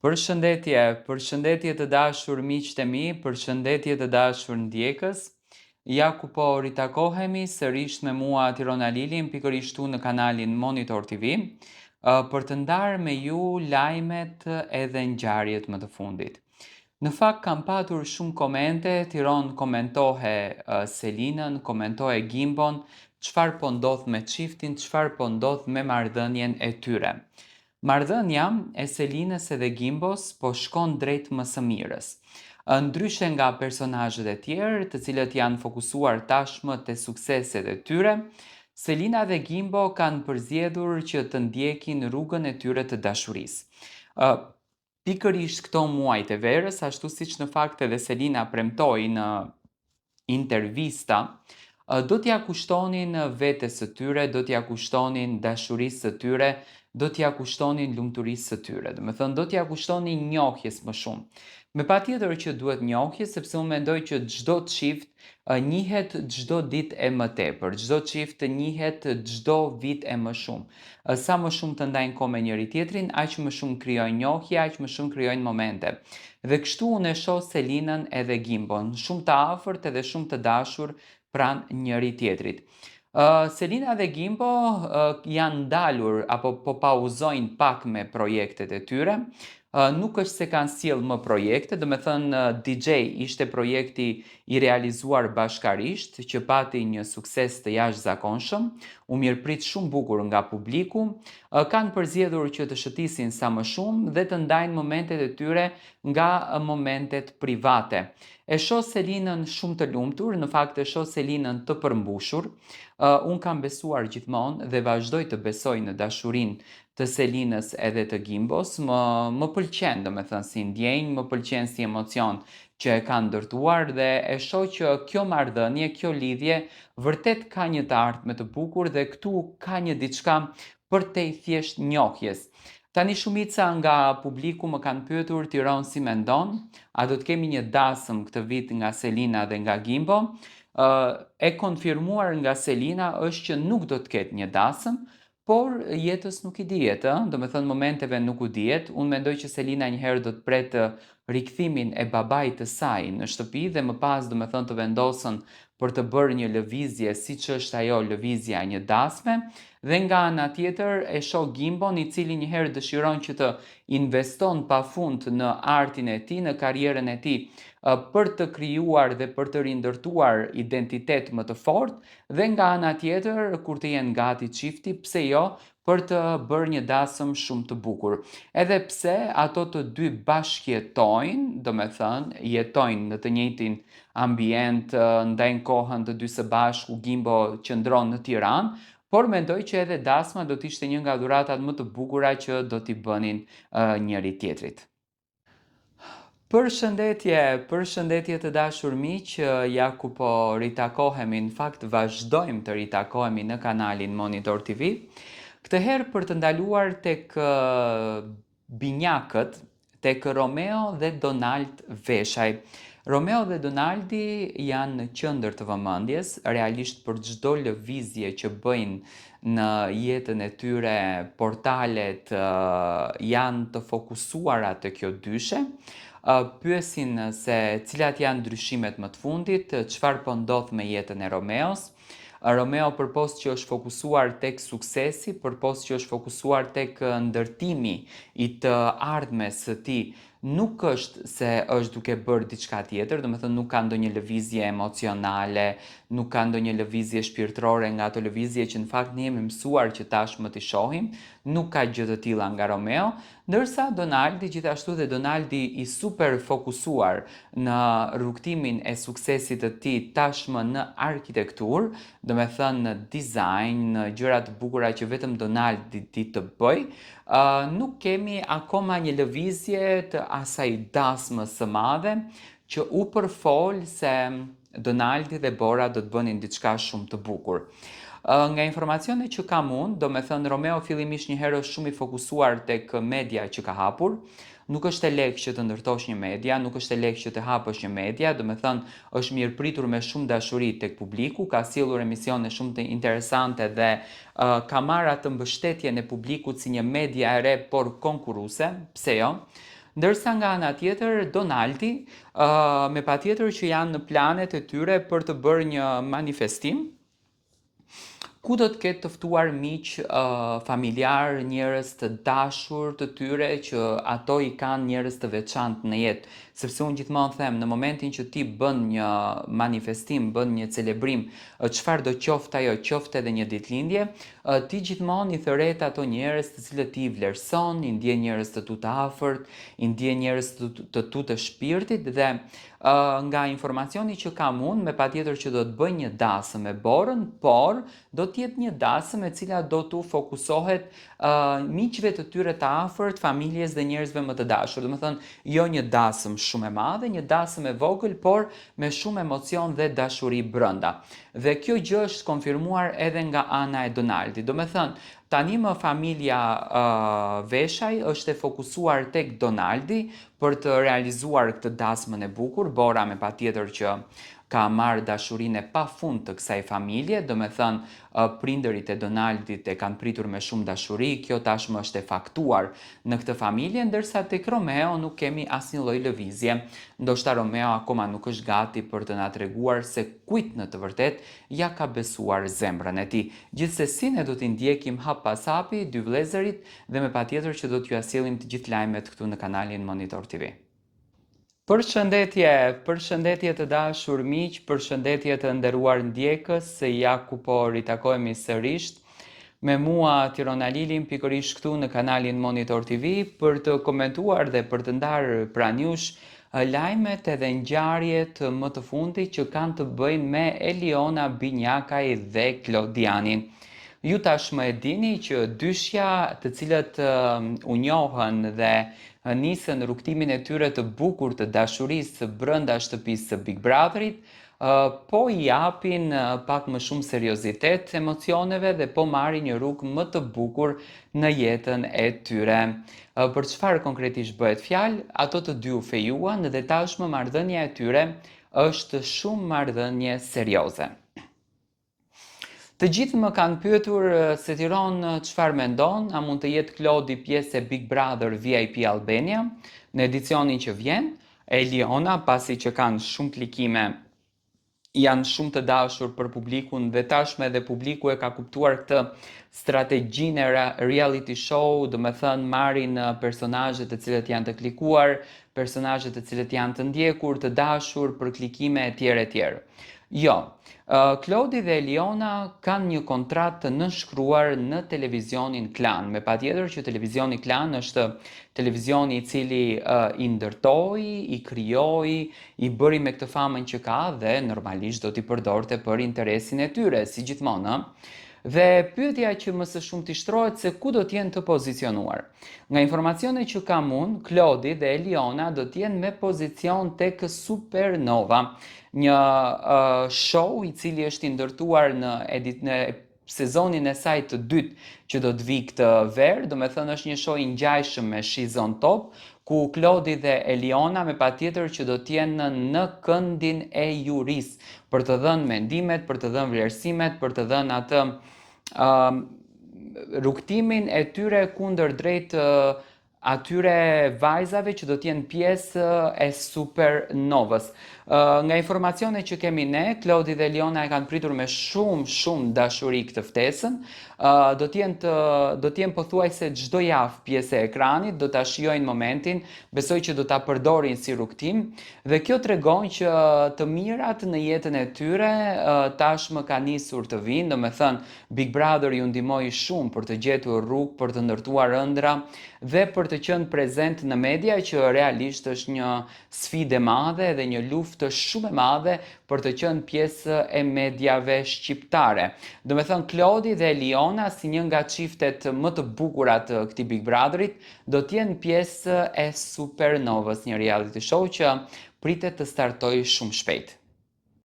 Përshëndetje, përshëndetje të dashur miqtë e mi, përshëndetje të dashur ndjekës. Ja ku po ritakohemi sërish me mua Tirona Lilin, pikërisht këtu në kanalin Monitor TV, për të ndarë me ju lajmet edhe ngjarjet më të fundit. Në fakt kam patur shumë komente, Tiron komentohe Selinën, komentohe Gimbon, çfarë po ndodh me çiftin, çfarë po ndodh me marrëdhënien e tyre. Marrëdhënia e Selinës edhe Gimbos po shkon drejt më së mirës. Ndryshe nga personazhet e tjerë, të cilët janë fokusuar tashmë te sukseset e tyre, Selina dhe Gimbo kanë përzgjedhur që të ndjekin rrugën e tyre të dashurisë. Pikërisht këto muajt e verës, ashtu siç në fakt edhe Selina premtoi në intervista, do t'ia kushtonin vetes së tyre, do t'ia kushtonin dashurisë së tyre, do t'ia kushtonin lumturisë së tyre. Domethënë, do t'ia kushtonin njohjes më shumë. Me patjetër që duhet njohje, sepse unë mendoj që çdo çift njihet çdo ditë e më tepër, çdo çift njihet çdo vit e më shumë. Sa më shumë të ndajnë kohë me njëri-tjetrin, aq më shumë krijojnë njohje, aq më shumë krijojnë momente. Dhe kështu unë e shoh Selinën edhe Gimbon, shumë të afërt edhe shumë të dashur pranë njëri-tjetrit. Selina dhe Gimbo janë ndalur apo po pauzojnë pak me projektet e tyre. Nuk është se kanë sjellë më projekte, domethënë DJ ishte projekti i realizuar bashkarisht që pati një sukses të jashtëzakonshëm, u mirëprit shumë bukur nga publiku, kanë përzgjedhur që të shëtisin sa më shumë dhe të ndajnë momentet e tyre nga momentet private. E shoh Selinën shumë të lumtur, në fakt e shoh Selinën të përmbushur. Unë kam besuar gjithmonë dhe vazhdoj të besoj në dashurinë të Selinës edhe të Gimbos, më më pëlqen, domethënë si ndjenjë, më pëlqen si emocion që e kanë ndërtuar dhe e shoh që kjo marrëdhënie, kjo lidhje vërtet ka një të ardhme të bukur dhe këtu ka një diçka përtej thjesht njohjes. Tani shumica nga publiku më kanë pyetur Tiron si mendon, a do të kemi një dasëm këtë vit nga Selina dhe nga Gimbo? E konfirmuar nga Selina është që nuk do të ketë një dasëm, Por jetës nuk i dihet, ë, domethënë momenteve nuk u dihet, unë mendoj që Selina një herë do të pretë rikthimin e babait të saj në shtëpi dhe më pas domethënë të vendosën për të bërë një lëvizje siç është ajo lëvizja e një dasme dhe nga ana tjetër e shoh Gimbon i cili një herë dëshiron që të investon pafund në artin e tij, në karrierën e tij për të krijuar dhe për të rindërtuar identitet më të fortë Dhe nga ana tjetër, kur të jenë gati çifti, pse jo, për të bërë një dasëm shumë të bukur. Edhe pse ato të dy bashkëjetojnë, domethënë, jetojnë në të njëjtin ambient, ndajnë kohën të dy së bashku, Gimbo qëndron në Tiranë, por mendoj që edhe dasma do të ishte një nga dhuratat më të bukura që do t'i bënin njëri-tjetrit. Përshëndetje, përshëndetje të dashur miq, ja ku po ritakohemi, në fakt vazhdojmë të ritakohemi në kanalin Monitor TV. Këtë herë për të ndaluar tek binjakët, tek Romeo dhe Donald Veshaj. Romeo dhe Donaldi janë në qendër të vëmendjes, realisht për çdo lëvizje që bëjnë në jetën e tyre portalet janë të fokusuara te kjo dyshe. Pyesin se cilat janë ndryshimet më të fundit, çfarë po ndodh me jetën e Romeos. Romeo përpos që është fokusuar tek suksesi, përpos që është fokusuar tek ndërtimi i të ardhmes së tij nuk është se është duke bërë diçka tjetër, domethënë nuk ka ndonjë lëvizje emocionale, nuk ka ndonjë lëvizje shpirtërore nga ato lëvizje që në fakt ne jemi mësuar që tashmë t'i shohim, nuk ka gjë të tilla nga Romeo, ndërsa Donaldi gjithashtu dhe Donaldi i super fokusuar në rrugëtimin e suksesit të tij tashmë në arkitekturë, domethënë në dizajn, në gjëra të bukura që vetëm Donaldi di të bëjë, nuk kemi akoma një lëvizje të asaj dasmës së madhe që u përfol se Donaldi dhe Bora do të bënin diçka shumë të bukur. Nga informacionet që kam unë, domethënë Romeo fillimisht një herë është shumë i fokusuar tek media që ka hapur, Nuk është e lehtë që të ndërtosh një media, nuk është e lehtë që të hapësh një media, domethënë është mirëpritur me shumë dashuri tek publiku, ka sjellur emisione shumë të interesante dhe ka marrë atë mbështetjen e publikut si një media e re por konkurruese, pse jo? Ndërsa nga ana tjetër Donaldi me patjetër që janë në planet e tyre për të bërë një manifestim ku do të ketë të ftuar miq, familjarë, njerëz të dashur të tyre që ato i kanë njerëz të veçantë në jetë. Sepse unë gjithmonë them, në momentin që ti bën një manifestim, bën një celebrim, çfarëdo qoftë ajo, qoftë edhe një ditëlindje, ti gjithmonë i thërret ato njerëz të cilët ti i vlerëson, i ndjen njerëz të tu të afërt, i ndjen njerëz të, të tu të shpirtit dhe nga informacioni që kam unë, me patjetër që do të bëjë një dasëm me Borën, por do të jetë një dasëm e cila do t'u fokusohet miqve të tyre të afërt, familjes dhe njerëzve më të dashur. Domethënë, jo një dasëm shumë e madhe, një dasëm e vogël, por me shumë emocion dhe dashuri brenda. Dhe kjo gjë është konfirmuar edhe nga ana e Donaldit. Domethënë, tani më familja Veshaj është e fokusuar tek Donaldi për të realizuar këtë dasmën e bukur, Bora me patjetër që ka marrë dashurinë e pafund të kësaj familje, domethënë prindërit e Donaldit e kanë pritur me shumë dashuri, kjo tashmë është e faktuar në këtë familje, ndërsa tek Romeo nuk kemi asnjë lloj lëvizje. Ndoshta Romeo akoma nuk është gati për të na treguar se kujt në të vërtetë ia ka besuar zemrën e tij. Gjithsesi ne do t'i ndjekim hap pas hapi dy vëllezërit dhe me patjetër që do t'jua sjellim të gjithë lajmet këtu në kanalin Monitor TV. Përshëndetje, përshëndetje të dashur miq, përshëndetje të nderuar ndjekës, ja ku po ritakohemi sërisht me mua Tiron Alilin pikërisht këtu në kanalin Monitor TV për të komentuar dhe për të ndarë pranë jush lajmet edhe ngjarjet më të fundit që kanë të bëjnë me Eliona Binjakaj dhe Klodianin. Ju tashmë e dini që dyshja të cilët u njohën dhe nisën rrugëtimin e tyre të bukur të dashurisë brenda shtëpisë së Big Brotherit, po i japin pak më shumë seriozitet emocioneve dhe po marrin një rrugë më të bukur në jetën e tyre. Për çfarë konkretisht bëhet fjalë? Ato të dy u fejuan dhe tashmë marrëdhënia e tyre është shumë marrëdhënie serioze. Të gjithë më kanë pyetur se Tiron çfarë mendon, a mund të jetë Klodi pjesë e Big Brother VIP Albania në edicionin që vjen, Eliona pasi që kanë shumë klikime janë shumë të dashur për publikun dhe tashmë edhe publiku e ka kuptuar këtë strategjinë e reality show, domethënë marrin personazhe të cilët janë të klikuar, personazhe të cilët janë të ndjekur, të dashur për klikime etj etj. Jo. Klodi dhe Eliona kanë një kontratë të nënshkruar në televizionin Klan. Me patjetër që televizioni Klan është televizioni i cili i ndërtoi, i krijoi, i bëri me këtë famën që ka dhe normalisht do t'i përdorte për interesin e tyre, si gjithmonë, ë. Dhe pyetja që më së shumti shtrohet se ku do të jenë të pozicionuar. Nga informacionet që kam unë, Klodi dhe Eliona do të jenë me pozicion tek Supernova, një uh, show i cili është i ndërtuar në edit në sezonin e saj të dytë që do të vijë këtë verë, domethënë është një show i ngjashëm me She's on Top, ku Klodi dhe Eliona me patjetër që do të jenë në këndin e jurisë për të dhënë mendimet, për të dhënë vlerësimet, për të dhënë atë uh, rrugëtimin e tyre kundër drejt uh, atyre vajzave që do të jenë pjesë e Supernovës. Nga informacionet që kemi ne, Klodi dhe Eliona e kanë pritur me shumë shumë dashuri këtë ftesën. Do të jenë të do të jenë pothuajse çdo javë pjesë e ekranit, do ta shijojnë momentin, besoj që do ta përdorin si rrugëtim dhe kjo tregon që të mirat në jetën e tyre tashmë kanë nisur të vijnë, domethënë Big Brother ju ndihmoi shumë për të gjetur rrugë, për të ndërtuar ëndrra dhe për të qenë prezent në media që realisht është një sfidë e madhe dhe një luftë shumë e madhe për të qenë pjesë e mediave shqiptare. Domethënë Klodi dhe Eliona si një nga çiftet më të bukura të këtij Big Brotherit do të jenë pjesë e Supernovës, një reality show që pritet të startojë shumë shpejt.